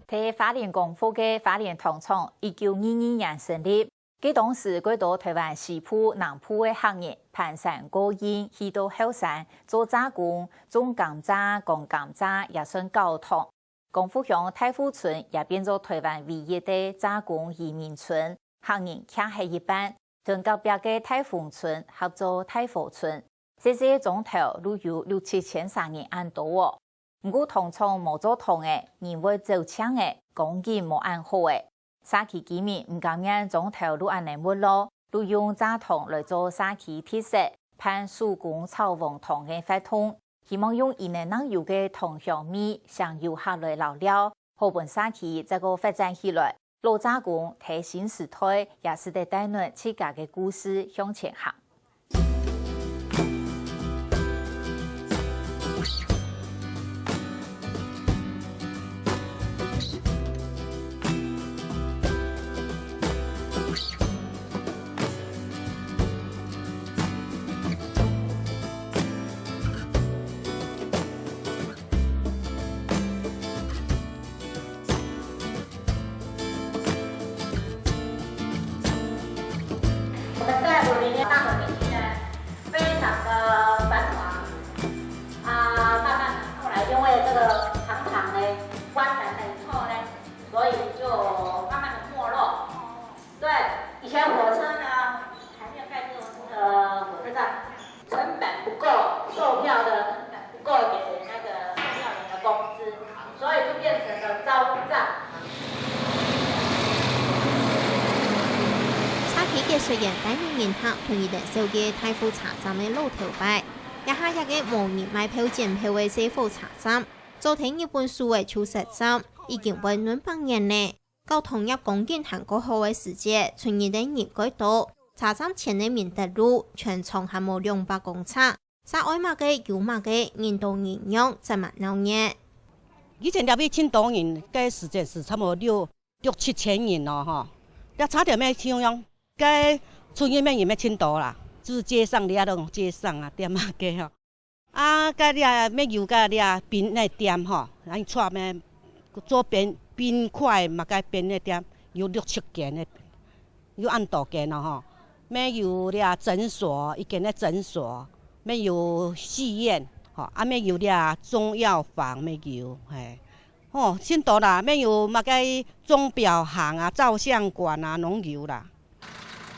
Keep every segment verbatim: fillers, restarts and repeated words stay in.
在花蓮光復个花蓮糖廠，一九二二年成立。該當時，蓋多臺灣西部、南部个客人盤山過境，去到後山做炸工，種甘蔗、扛甘蔗，也算攪糖。光復鄉大湖村也變做臺灣唯一个炸工移民村，客人徛係一半，同隔壁个大豐村合做大和村。細細个庄頭就有六七千儕人恁多哦。毋過糖廠無做糖仔，人會走淨仔，光景無恁好仔。社區居民毋甘願庄頭就恁呢沒落，就用蔗糖來做社區特色，辦手工炒黃糖个活動，希望用佢等特有个糖香味，吸引遊客來遶尞，好分社區再過發展起來。 老炸工在新時代也使得帶等自家个故事向前行。我们在武陵的大和地区呢，非常的繁华啊，慢慢的后来因为这个糖厂呢关门了以后呢，所以就慢慢的没落。对，以前火车呢还没有盖这个火车站，成本不够，售票的成本不够给那个售票员的工资，所以就变成了招诈。社區解說員帶領人客行入了小个大湖車站个老頭擺，這下這个無人賣票檢票个細火車站，早在日本時代就設站，已經會兩百年了。 攪糖業光景還過好个時節，出入个人蓋多，車站前个明德路全長還無兩百公尺，儕愛麼个有麼个，人多人樣，真蠻鬧熱。以前這位盡多人，該時節係差不多六，六七千人囉吼。這差點乜像樣，該出入个人乜盡多啦，就係街上，你也都講街上啊，店啊，該吼。 啊，該這乜有該這冰个店吼，𠊎出面做冰，冰塊嘛，該冰个店有六七間个，有恁多間囉吼。乜有這診所，一間个診所，乜有戲院，吼，啊，乜有這中藥房乜有，嘿。吼，盡多啦，乜有麼个鐘錶行啊、照相館啊，攏有啦。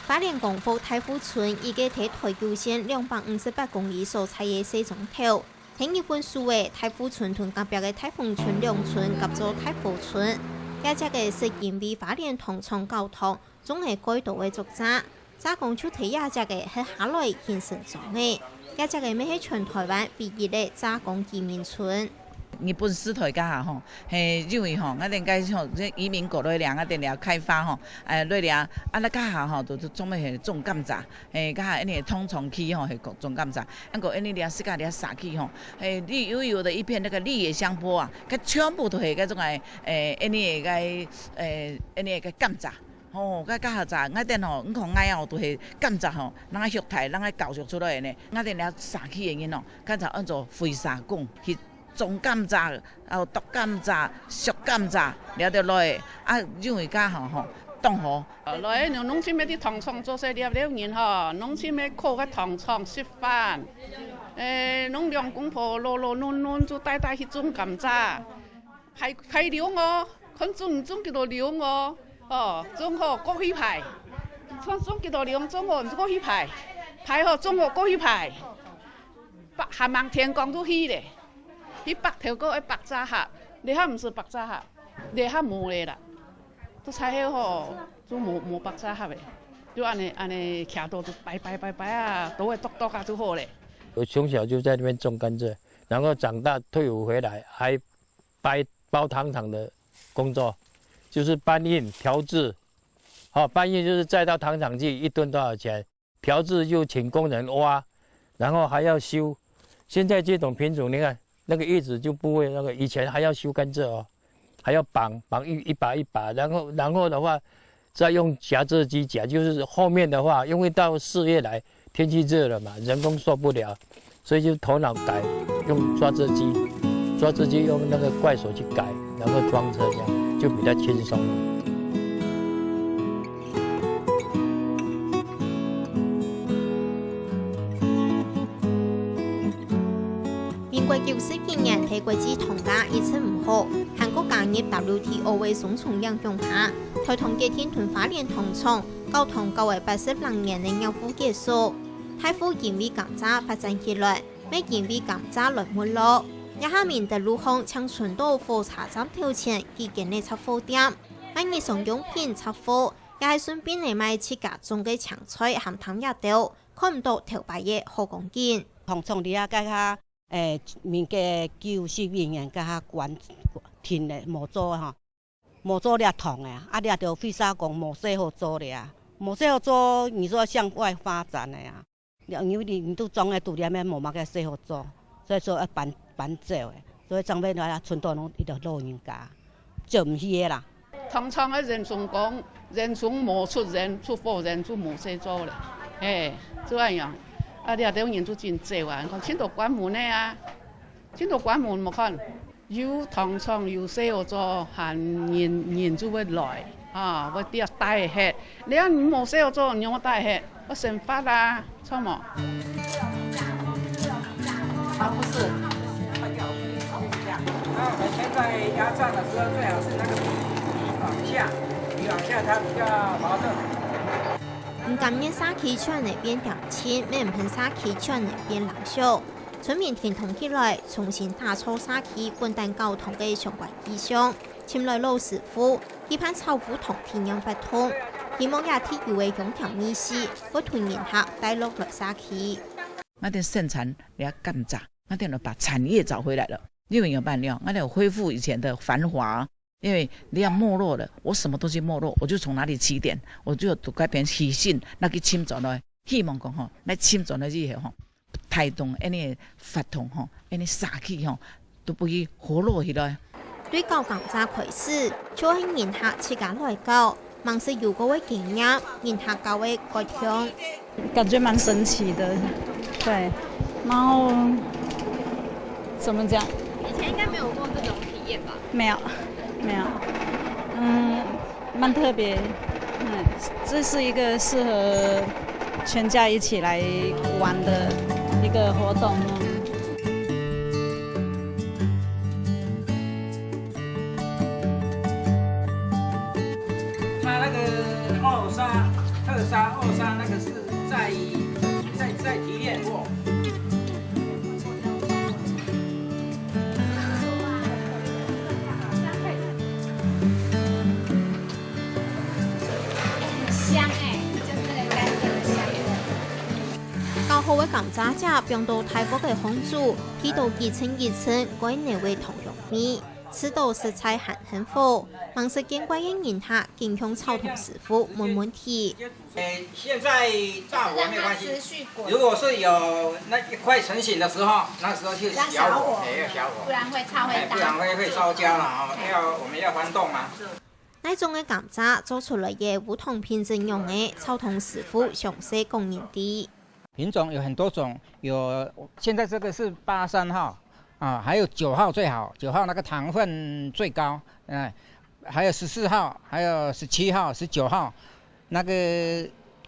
花蓮光復大湖村一个在台九線兩百五十八公里所在个細庄頭，在日本時代，大湖村同隔壁个大豐村兩村合做大和村。這跡个係因為花蓮糖廠攪糖，種了蓋多个蔗，蔗糖就在這跡个核下來形成漿仔。這跡个乜係全臺灣唯一个蔗糖移民村。 日本時代該下吼，嘿，因為吼，𠊎等該吼，這移民過來這，𠊎等這開發吼，欸，來這，啊，該下吼，都，都種个係種甘蔗，嘿，該下𠊎等糖廠區吼，係種甘蔗，啊，過𠊎等這自家這社區吼，嘿，綠油油的一片那個綠野香波啊，該全部都係該種欸，欸，𠊎等个該，欸，𠊎等个甘蔗。 吼，該該下早，𠊎等吼，你看𠊎哦，都係甘蔗吼，人个畜大，人个教育出來个呢。𠊎等這社區个人哦，甘蔗安做飛沙公，去種甘蔗，哦，剁甘蔗，削甘蔗，了得來。啊，因為該下吼，當好。來，農，農村乜在糖廠做事了了人吼，農村乜靠該糖廠食飯。欸，農兩公婆勞勞頓頓就帶帶去種甘蔗。 排，排龍哦，看種，種幾多龍哦，哦，種好過去排，看種幾多龍，種好過去排，排好種好過去排，百，還吂天光就去咧，去北頭過个北炸客，這下毋使北炸客，這下無咧啦，都採後吼，都無，無北炸客咧，就恁呢，恁呢徛到就排排排排啊，都會剁剁啊就好咧。我從小就在那邊種甘蔗，然後長大退伍回來還 包，包糖廠的工作，就是搬運、調製。好，搬運就是載到糖廠去，一噸多少錢？調製就請工人挖，然後還要修。現在這種品種，你看那個葉子就不會那個，以前還要修甘蔗哦，還要綁，綁一，一把一把，然後，然後的話，再用夾蔗機夾，就是後面的話，因為到四月來，天氣熱了嘛，人工受不了，所以就頭腦改，用抓蔗機，抓蔗機用那個怪手去改，然後或裝車這樣，就比較輕鬆。民國九十一年，在國際糖價一直毋好，還過加入W T O个鬆動影響下，臺糖決定同花蓮糖廠搞糖搞了八十零年个業務結束。大湖因為甘蔗發展起來，乜因為甘蔗來沒落。這下明德路項淨伸到火車站頭前幾間个雜貨店，賣日常用品、雜貨，也係順便來賣自家種个青菜和淡葉豆，看毋到頭擺个好光景。糖廠這下該下，誒，民國九十一年該下關停了，無做吼。 無做這糖个啊，啊這就廢柴講無事好做了啊，無事好做，你說向外發展个啊，因為你你都種个都裡面無麼个事好做，所以說要搬搬走个，所以長輩來啊，村都攏一个老人家，走毋去个啦。糖廠个人總講，人總無出人，出貨人就無事做了，嘿，就恁樣。啊這兜人就真走啊，你看，盡多關門个啊，盡多關門，無看。 有糖廠有事好做，還人人就會來，啊，會跌大歇。你看你無事好做，你會大歇，會生發啊，著無？啊，不是。那我們現在壓榨的時候，最好是那個皮往下，皮往下，它比較滑順。毋甘願社區轉來變恬靜，乜毋肯社區轉來變冷俗。 村民停糖起來，重新打造社區本旦搞糖个相關意向，尋來老師傅，舉辦炒烏糖體驗活動，希望這地有个香甜味緒，會同人客帶落來社區。𠊎等盛產了甘蔗，𠊎等就把產業找回來了。因為有辦了，𠊎等有恢復以前的繁華。因為你要沒落了，我什麼東西沒落，我就從哪裡起點，我就讀該篇喜訊，那個尋轉來，希望講吼，來尋轉來以後吼， 帶動恁呢活動吼，恁呢社區吼，都分佢活絡起來。對搞甘蔗開始，就係人客自家來搞，吂識有過个經驗，人客搞个各樣。感覺蠻神奇的，對。然後怎麼講？以前應該沒有過這種體驗吧？沒有，沒有。嗯， 蠻特別，嗯，這是一個適合全家一起來玩的一個活動。他那個二砂、特砂、二砂那個是在在在提煉過。 很香哎，就是那個甘蔗的香味。搞好个甘蔗汁放到大鑊个項煮，起到一層一層蓋濃个糖香味，食到實在還幸福。吂識見怪个人客緊向炒糖師傅問問題。誒，現在大火沒關係，如果是有那一塊成型的時候，那時候就小火，哎，要小火，不然會超會哎，不然會會燒焦了啊，要我們要翻動啊。 哪種个甘蔗做出來个烏糖品質仰仔，炒糖師傅詳細講人知。品種有很多種，有現在這個是八三號啊，還有九號最好，九號那個糖分最高，哎，還有十四號，還有十七號、十九號，那個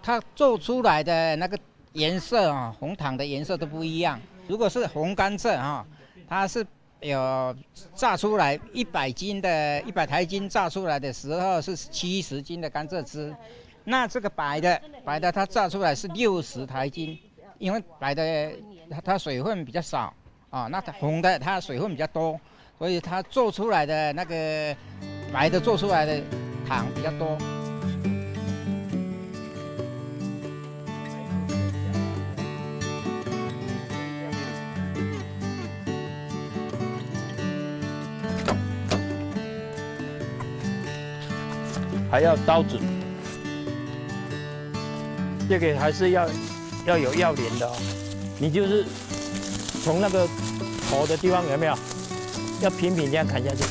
它做出來的那個顏色啊，紅糖的顏色都不一樣。如果是紅甘蔗哈，它是 有榨出來一百斤的，一百台斤榨出來的時候是七十斤的甘蔗汁，那這個白的，白的它榨出來是六十台斤，因為白的它它水分比較少啊，那它紅的它水分比較多，所以它做出來的那個白的做出來的糖比較多。 還要刀子，這個還是要要有要領的哦。你就是從那個頭的地方有沒有，要平平這樣砍下去。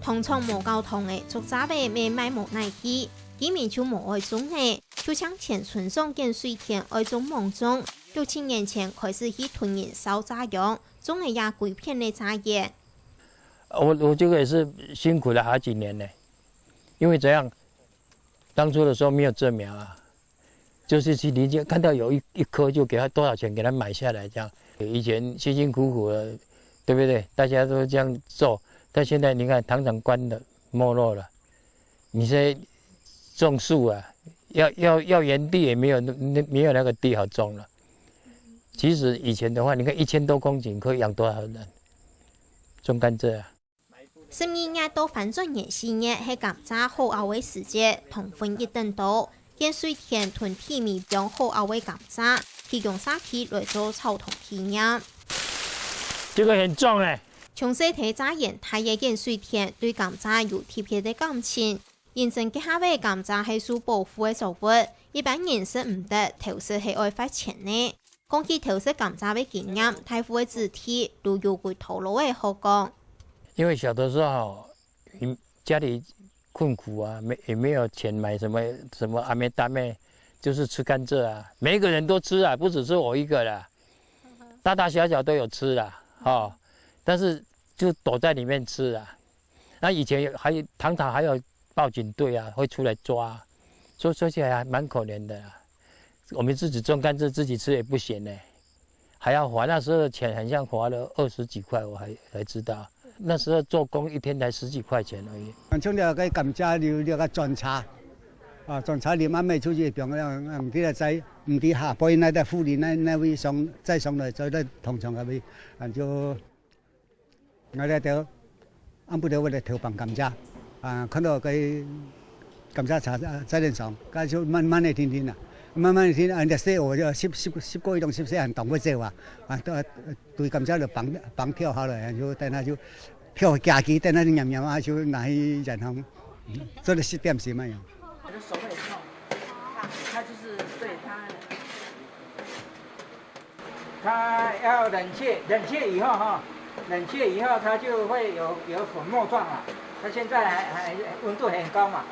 糖廠無搞糖仔，竹蔗仔乜賣無哪去，居民就無愛種了，就像前村上揀水田愛種芒種，六七年前開始去同人燒炸秧，種了也幾片个炸園。我我这个也是辛苦了好几年呢，因为怎样，当初的时候没有疫苗啊，就是去邻居看到有一一棵就给他多少钱给他买下来这样。以前辛辛苦苦的，对不对？大家都这样做，但现在你看糖厂关了，没落了，你现在种树啊，要要要园地也没有那没有那个地好种了。其实以前的话，你看一千多公顷可以养多少人？种甘蔗啊。十二月到翻轉年四月係甘蔗好拗个時節，糖分一等多，建水田同地尾放好拗个甘蔗，提供社區來做草堂體驗。这个很重哎。從細在炸園大个建水田，對甘蔗有特別个感情。 認真結合个甘蔗係受保護个作物，一般人食毋得，偷食係愛罰錢呢。講起偷食甘蔗个經驗，大戶个子弟都有幾頭路个好講。因为小的时候，嗯，家里困苦啊，没也没有钱买什么什么阿妹大妹，就是吃甘蔗啊，每一个人都吃啊，不只是我一个啦，大大小小都有吃啦，哈、但是就躲在里面吃啊。那以前有还有糖厂还有报警队啊，会出来抓啊，说说起来还蛮可怜的啊。我们自己种甘蔗自己吃也不行呢，还要罚。那时候的钱很像罚了二十几块，我还还知道。那时候做工一天才十几块钱而已。像了个甘蔗流了个专车，啊，专车你慢慢出去，比方讲，唔知道在唔知下背那个富里那那位上再上来，再在同乡那位，啊就 𠊎兜暗晡頭會來偷放甘蔗，啊，看到該甘蔗車啊，在路上，該就慢慢个停停啦，慢慢个停，啊，人家說我就十十十個一種十四還當會走啊，啊，都對甘蔗就放放跳好了，就等下就跳下去，等下就黏黏啊，就拿去然後做了十點鐘嘛樣。我的手会痛，它就是对它。 它要冷却，冷却以后哈，冷却以后它就会有有粉末状啊。它现在还还温度很高嘛，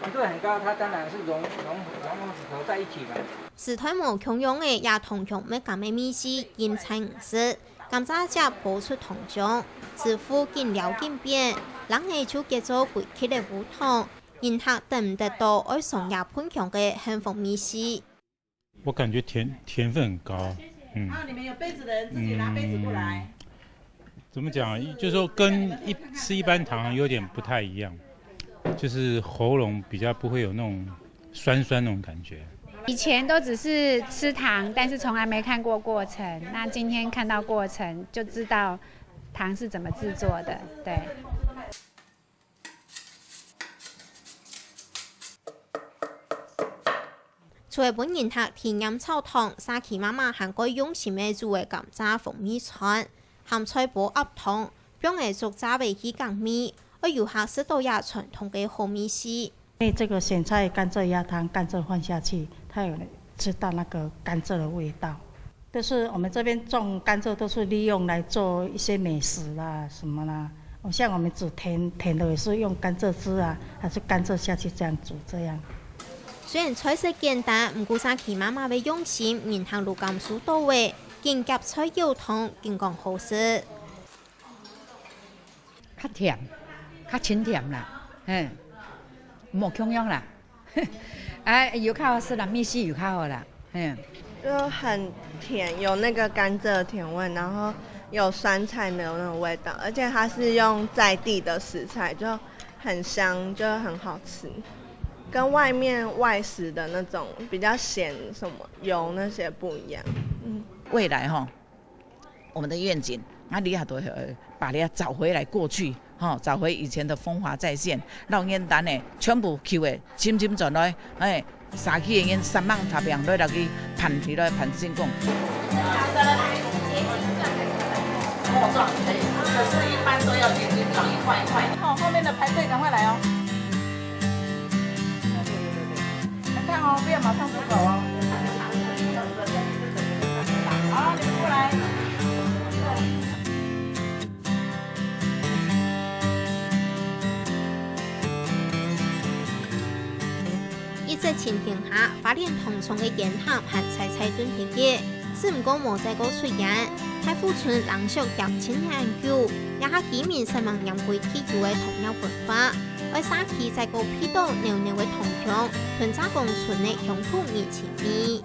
温度很高，它当然是融融融合在一起嘛。時代無共樣个，也同樣蜜柑个味緒，飲餐毋食。甘蔗汁爆出糖漿，師傅緊撩緊煸，冷个就結做歸屐个烏糖，人客等毋得到，愛上也噴香个幸福味緒。 我感觉甜甜分很高，嗯。啊，你们有杯子的人自己拿杯子过来。怎么讲？就是说跟一吃一般糖有点不太一样，就是喉咙比较不会有那种酸酸那种感觉。以前都只是吃糖，但是从来没看过过程。那今天看到过程，就知道糖是怎么制作的。对。 除了分人客體驗炒糖，社區媽媽還過用心个煮个甘蔗風味餐，鹹菜煲鴨湯，放个竹蔗味去降味，愛遊客食到這傳統个好味緒。因為這個鹹菜甘蔗鴨湯，甘蔗放下去，它有吃到那個甘蔗的味道。就是我們這邊種甘蔗都是利用來做一些美食啦什麼啦。哦，像我們煮甜甜的也是用甘蔗汁啊，還是甘蔗下去這樣煮這樣。雖然菜色簡單，毋過社區媽媽个用心，人客都感受到个，緊夾菜舀湯，緊講好食。較甜，較清甜啦，嘿，無共樣啦。 哎，有較好食啦，味緒有較好啦，嘿。就很甜，有那个甘蔗的甜味，然后有酸菜没有那种味道，而且它是用在地的食材，就很香，就很好吃，跟外面外食的那种比较咸什么油那些不一样。嗯。未来哈，我们的愿景，啊，你也都会把它找回来过去，哈，找回以前的风华再现，让阮等呢全部去的深深转来，哎，社区的人三万他平落落去办起来办成功。末状，哎，可是一般都要现金装一块一块。好，后面的排队赶快来哦。很烫哦，不要马上出口哦。好，你们过来。一隻晴天下，花蓮糖廠个煙霞還在在頓天街，只毋過無再過出現，大湖村冷卻忒千年久，這下居民煞猛拈歸既有个糖尿文化，愛社區再過配著濃濃个糖香，同社公村个鄉土人情味。